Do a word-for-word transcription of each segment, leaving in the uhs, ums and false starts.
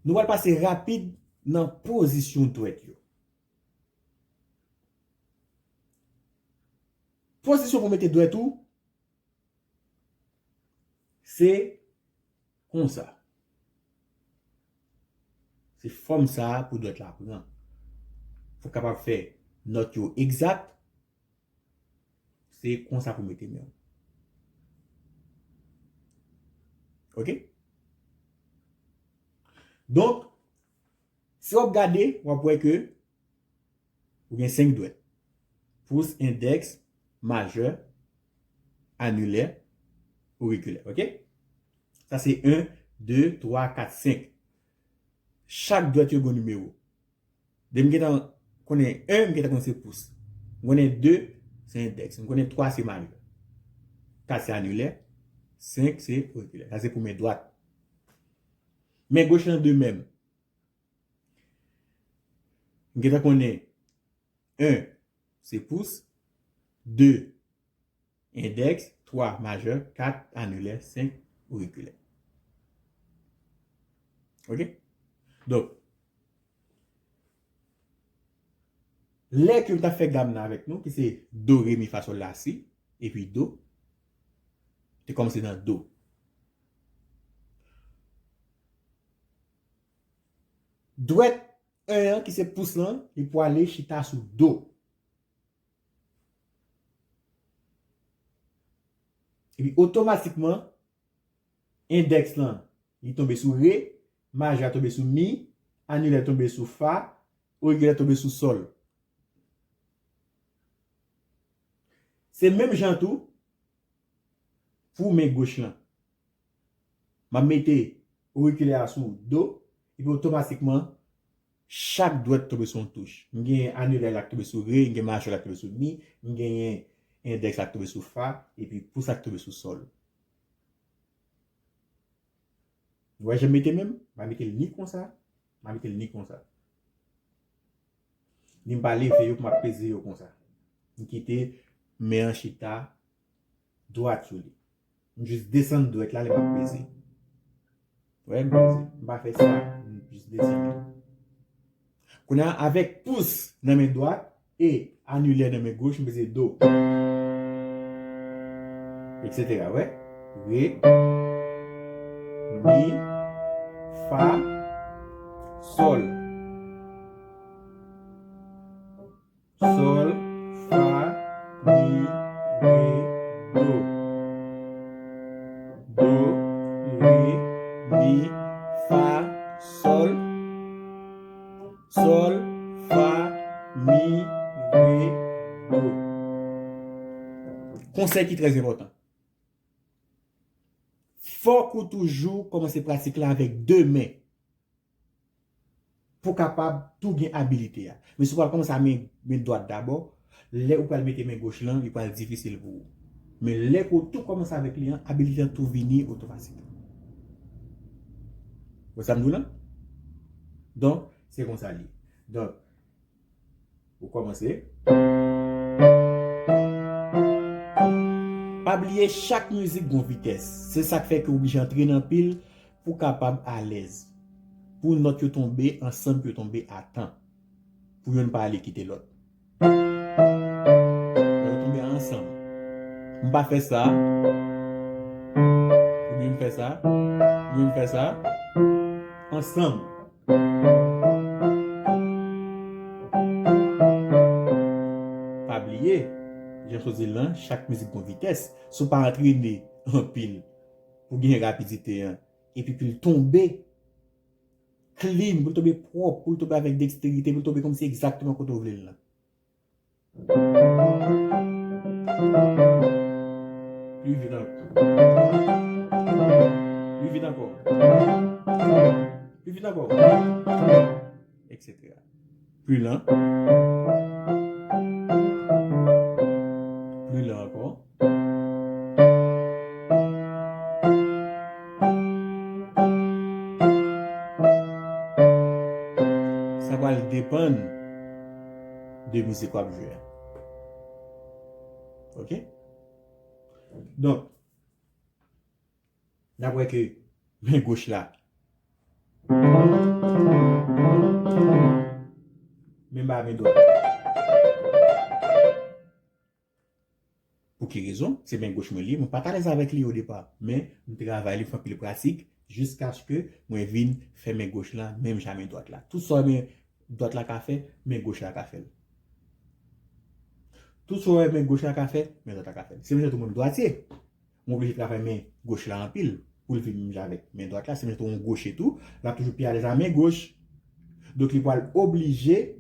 Nou pral pase rapid nan pozisyon dwèt yo. Pozisyon pou mete dwèt ou, se konsa. Se fòm sa a pou dwèt la pran. Pou w kapab fè nòt yo egzak, se konsa pou mete men w. Oke? Donk, si w ap gade, w ap wè ke ou gen senk dwèt. Pous, endèks, majè, anilè, orikilè. Oke? Sa se en, de, twa, kat, senk. Chak dwèt yo gen nimewo. Depi m gentan konnen en, m gentan konnen se pous. M konnen de, se endèks. M konnen twa, se majè. Kat, se anilè. Senk, se orikilè. Sa se pou men dwat. Men goch lan de menm. M gentan konnen en, se pous, de, endèks, twa, majè, kat, anilè, senk, orikilè. Oke? Donk, lè ke m t ap fè gam nan avèk nou, ki se do, re, mi, fa, sòl, la, si, epi do, te kòmanse nan do. Dwèt en an, ki se pous lan, li pwale chita sou do. Epi otomatikman, endèks lan, li tonbe sou re, majè a tonbe sou mi, anilè tonbe sou fa, orikilè tonbe sou sòl. Se menm jan tou pou men goch lan. M ap mete orikilè a sou do, epi otomatikman, chak dwèt tonbe sou yon touch. M genyen anilè la k tonbe sou re, m gen majè la k tonbe sou mi, m genyen endèks la k tonbe sou fa, epi pous la k tonbe sou sòl. Ou wè jan m mete men m? M pa mete l ni konsa, m pa mete l ni konsa. Ni m pa leve yo pou m ap peze yo konsa. M kite men an chita dwat sou li. M jis desann dwèt la, lè m ap peze. Wè, m peze. M pa fè sa, m jis desann li. Kounye a, avèk pous nan men dwat e anilè nan men goch, m peze do. Etsetera, wè. Re, mi, fa, sòl. Sòl, fa, mi, re, do. Do, re, mi, fa, sòl. Sòl, fa, mi, re, do. Konsèy ki trè enpòtan. Fòk ou toujou kòmanse pratik la avèk de men. Pou w kapab tou gen abilite a. Men si w pral kòmanse a men, men dwat dabò, lè ou pral mete men goch lan, li pral difisil pou ou. Men lè ke w tou kòmanse avèk li an, abilite an tou vini otomatik. Ou wè sa m di w lan? Donk, se konsa li ye. Donk, ou kòmanse. Pa bliye, chak mizik gon vitès. Se sa k fè ke w oblije antrene anpil pou w kapab alèz. Pou nòt yo tonbe ansanm, pou yo tonbe a tan. Pou youn pa ale kite lòt. Yo tonbe ansanm. M pa fè sa. Oubyen m fè sa. Oubyen m fè sa. Ansanm. Pa bliye, jan m sot di l lan, chak mizik gon vitès. Si w pa antrene anpil pou genyen rapidite an, epi pou l tonbe clean, pou l tonbe pwòp, pou l tonbe avèk deksterite, pou l tonbe kòmsi egzakteman kote w vle l lan. Pli vit ankò. Pli vit ankò. Pli vit ankò. Etsetera. Pli lan. Pli lan ankò. Sa pral depann de mizik w ap jwe a. Oke? Donk, n ap wè ke men goch la. a men dwat. Pou ki rezon? Se men goch mwen li ye. Mwen pa t alèz avèk li o depa, men m travay li, m fè anpil pratik, jiskaske mwen vin fè men goch la menm jan men dwat la. Tout sa men dwat la ka fè, men goch la ka fè l. Tout sa men goch la ka fè, men dwat la ka fè l. Se menm jan tou moun dwatye. Mwen oblije travay men goch la anpil pou l vin menm jan avèk men dwat la. Se menm jan tou yon goche tou, l ap toujou pi alèz a men goch. Donk, li pral oblije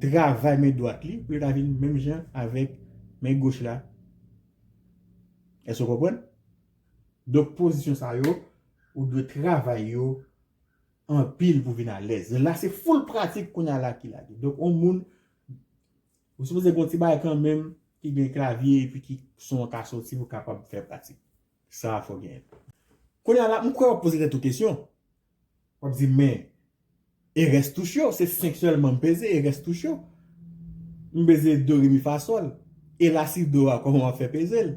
travay men dwat li pou li ta vin menm jan avèk men goch la. Èske w konprann? Donk, pozisyon sa yo, ou dwe travay yo anpil pou vin alèz. La, se full pratik kounye a la ki la. Donk, yon moun, ou sipoze gen yon ti bagay kanmenm ki gen klavye epi ki son an ka soti pou w kapab fè pratik. Sa a fò w genyen. Kounye a la, m kwè w ap poze tèt ou kesyon. W ap di, men, e rès touch yo, se senk sèlman m peze, e rès touch yo. M peze do, re, mi, fa, sòl. E la, si do a, kòman w ap fè peze l?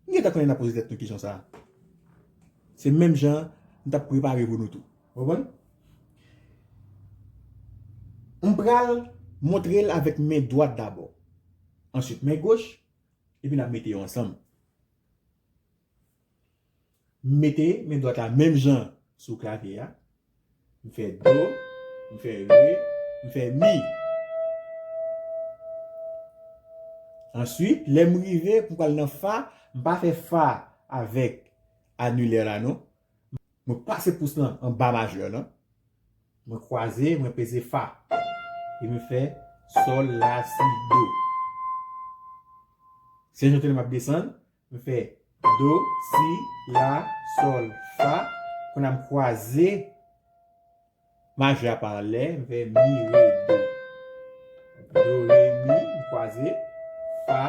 M gentan konnen n ap poze tèt nou kesyon sa a. Se menm jan m t ap prepare pou nou tou. Konprann? M pral montre l avèk men dwat dabò. Answit, men goch, epi n ap mete yo ansanm. M mete men dwat la menm jan sou klavye a. M fè do, m fè re, m fè mi. Answit, lè m rive pou m pral nan fa, m pa fè fa avèk anilè la non. Mwen pase pous lan anba majè lan. Mwen kwaze, mwen peze fa. E mwen fè sòl, la, si, do. Se jan tou lè m ap desann, mwen fè do, si, la, sòl, fa. Kounye a m kwaze majè a pa anlè, mwen fè mi, re, do. Do, re, mi, m kwaze, fa,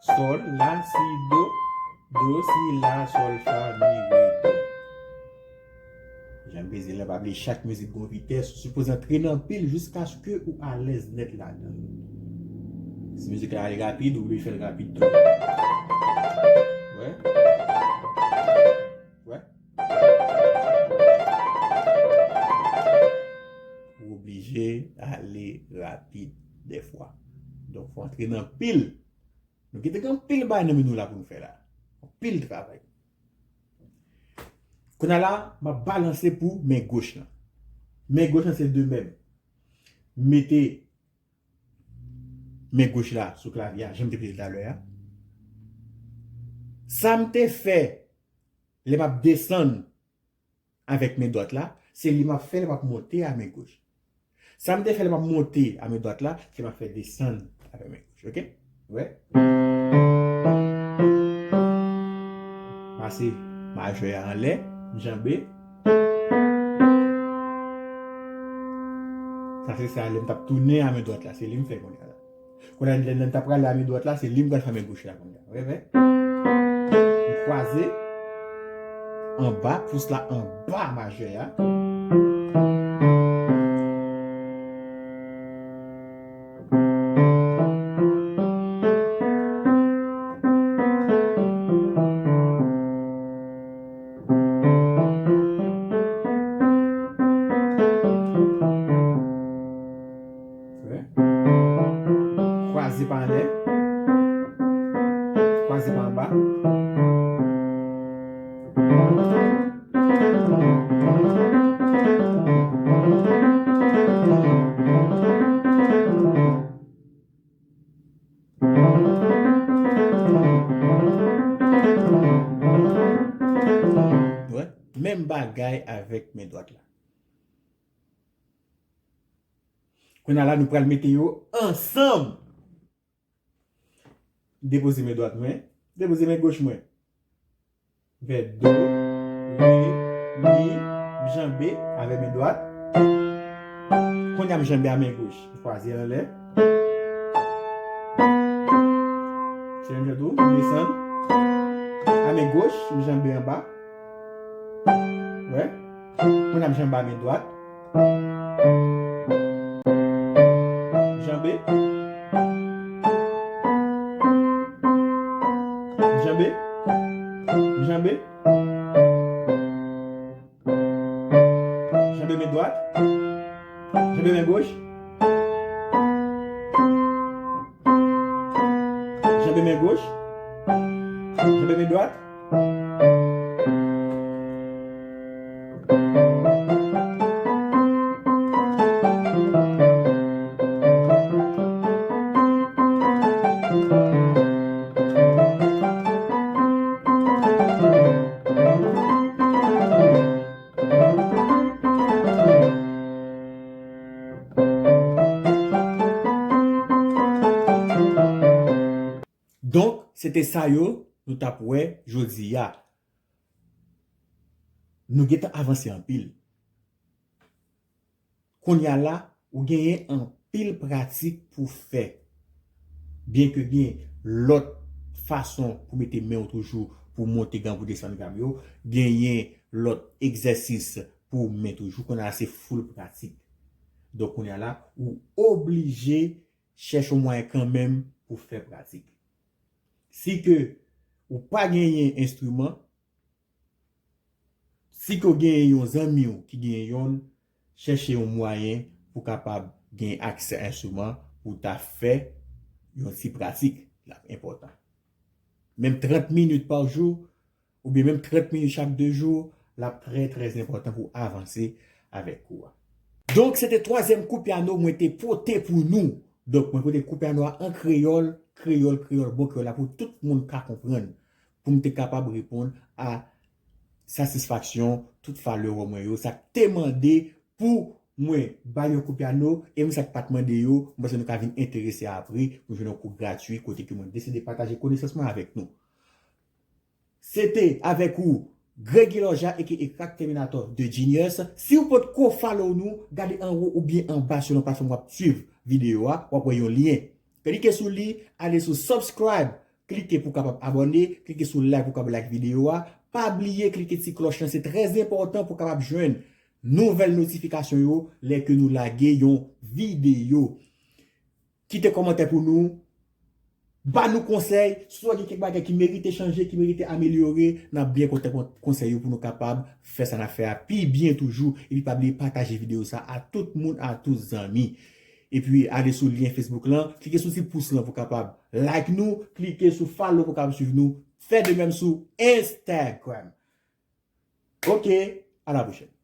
sòl, la, si, do, do, si, la, sòl, fa, mi, re, do. Jan m peze la, pa bliye chak mizik gon vitès, ou sipoze antrene anpil jiskaske ou alèz nèt ladan l. Si mizik la ale rapid, ou oblije fè l rapid tou. Wè? Wè? Ou oblije ale rapid dèfwa. Donk, fò antrene anpil. Nou kite gen anpil bagay nan men nou la pou nou fè la. Anpil travay. Kounye a la, m ap balanse pou men goch lan. Men goch lan se de menm. M mete men goch la sou klavye a, jan m te peze talè a. Sa m te fè lè m ap desann avèk men dwat la, se li m ap fè lè m ap monte a men goch. Sa m te fè lè m ap monte a men dwat la, se m ap fè desann avèk men goch, oke? Wè? Pase majè a anlè, m janbe. Sa se sa lè m t ap tounen a men dwat la, se li m fè kounye a la. Kounye a, lè, lè m t ap prale a men dwat la, se li m pral fè men goch la kounye a. Wè, wè. M kwaze anba, pous la anba majè a. Wè. Kwaze pa anlè. Kwaze pa anba. Wè, menm bagay avèk men dwat la. Kounye a la, nou pral mete yo ansanm. Depoze men dwat mwen, depoze men goch mwen. M fè do, re, mi, m janbe avèk men dwat. Kounye a m janbe a men goch, m kwaze l anlè. Se menm jan tou, m desann. A men goch, m janbe anba. Wè. Kounye a m janbe a men dwat. Janbe. Janbe. Janbe. Janbe men dwat. Janbe men goch. Janbe men goch. Janbe men dwat. Donk, se te sa yo nou t ap wè jodi a. Nou gentan avanse anpil. Kounye a la, ou genyen anpil pratik pou fè. Byenke gen lòt fason pou mete men w toujou pou monte gam, pou desann gam yo, genyen lòt egzèsis pou men toujou, kounye a se full pratik. Donk, kounye a la, ou oblije chèche yon mwayen kanmenm pou fè pratik. Si ke ou pa genyen enstriman, si ke w genyen yon zanmi w ki genyen yonn, chèche yon mwayen pou kapab gen aksè enstriman pou ta fè yon ti pratik. L ap enpòtan. Menm trant minit pa jou, oubyen menm trant minit chak de jou, l ap trè, trè enpòtan pou avanse avèk kou a. Donk, se te twazyèm kou pyano mwen te pote pou nou. Donk, mwen pote kou pyano a an kreyòl, kreyòl, kreyòl, bon kreyòl la pou tout moun ka konprann, pou m te kapab reponn a satisfaksyon tout followè mwen yo, sa k te mande pou mwen bay yo kou pyano, e moun sa k pa t mande yo, m panse nou ka vin enterese apre, pou jwenn yon kou gratui, kote ke mwen deside pataje konesans mwen avèk nou. Se te avèk ou, Gregy Lorja, aka Crack Terminator de Genius. Si w potko follow nou, gade anwo oubyen anba selon platfòm w ap swiv videyo a, w ap wè yon lyen. Klike sou li, ale sou subscribe, klike pou w kapab abòne, klike sou like pou w kapab like videyo a. Pa bliye klike ti klòch lan, se trè enpòtan pou w kapab jwenn nouvèl notifikasyon yo lè ke nou lage yon videyo. Kite kòmantè pou nou, ba nou konsèy, si w gen kèk bagay ki merite chanje, ki merite amelyore, n ap byen kontan pran konsèy yo pou nou kapab fè sa n ap fè a pi byen toujou. Epi pa bliye pataje videyo sa a tout moun, a tout zanmi. Epi ale sou lyen Facebook lan, klike sou ti pous lan pou kapab like nou, klike sou follow pou kapab swiv nou, fè de menm sou Instagram. Ok, à la prochaine.